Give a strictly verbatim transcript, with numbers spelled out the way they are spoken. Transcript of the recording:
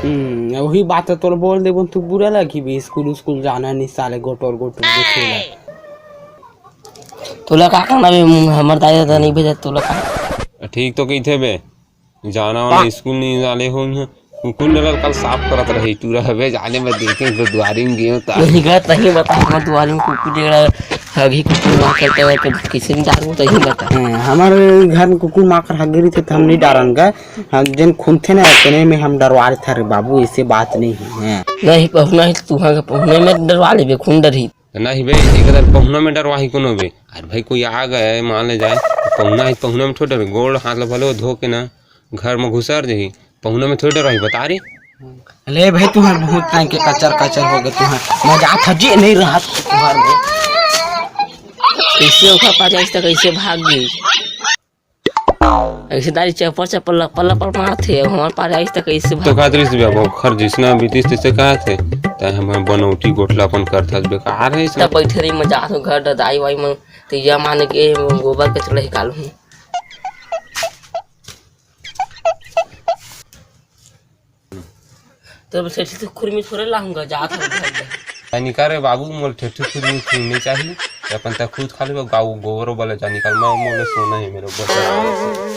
हम्म, वही बात है, तोला बोल देबो तू बुरा लगी भी, स्कूल स्कूल जाना नहीं साले, गोटोर गोटोर देखेला। तोला का करना बे, हमर दाई ददा नहीं भेजत तोला का? ठीक तो कहिथे बे, जाना वाला स्कूल नहीं जाले हो इहाँ। कुकुर नलल कल साफ करत रही, टूरा हवे जाने में देखे तो दुआरी में गयो ता। नहीं गया, तहीं बता, हमर दुआरी में कुकुर जेड़ा हगी, कुकुर मार करते हुए तो किसी ने डारू, तहीं बता। हाँ, हमर घर में कुकुर मार कर हगी रही थे, तो हम नहीं डारन गए। हम जेन खुनथे ना, तेने में हम डरवा लेते रे बाबू, ऐसे बात नहीं है। हाँ। नहीं, पहुना है, तुहा के पहुने में डरवा लेबे, खून डरही। नहीं बे, एक अदर पहुना में डरवाही कोनो बे। अरे भाई, कोई आ गए, मान ले जाए, पहुना है, पहुना में थोड़ी डरवाही, गोड़ हाथ ला भलो धो के ना, घर में घुसर जही, पहुना में थोड़ी डरवाही, बता रे। ले भाई, तुहर बहुत टाइम के कचर कचर हो गए, तुहर मजाक हजी नहीं रहा तुहर में। कैसे ओखर पास आइस त कैसे भाग गई? ऐसे दारी चप्पल चप्पल लपल लपल मारथे, हमार पास आइस त कैसे तो भाग? का दृष्टि बे, अब ओखर जिसना बीतिस तैसे कहा थे, तै हम बनौटी गोठला अपन करथस, बेकार है सब। तब बैठे रही, मजाक हो घर दाई वाई मन, तो या माने के गोबर कचरा निकालू। तो ठेठी तो खुरमी थोड़े लाऊंगा, जात हूँ घर में। तै निकाल रे बाबू, मोल ठेठी खुरमी खुरमी चाहिए, अपन तै खुद खा लेबे, गाँव गोबर वाला जा निकाल, मैं मोले सोना है मेरे ऊपर।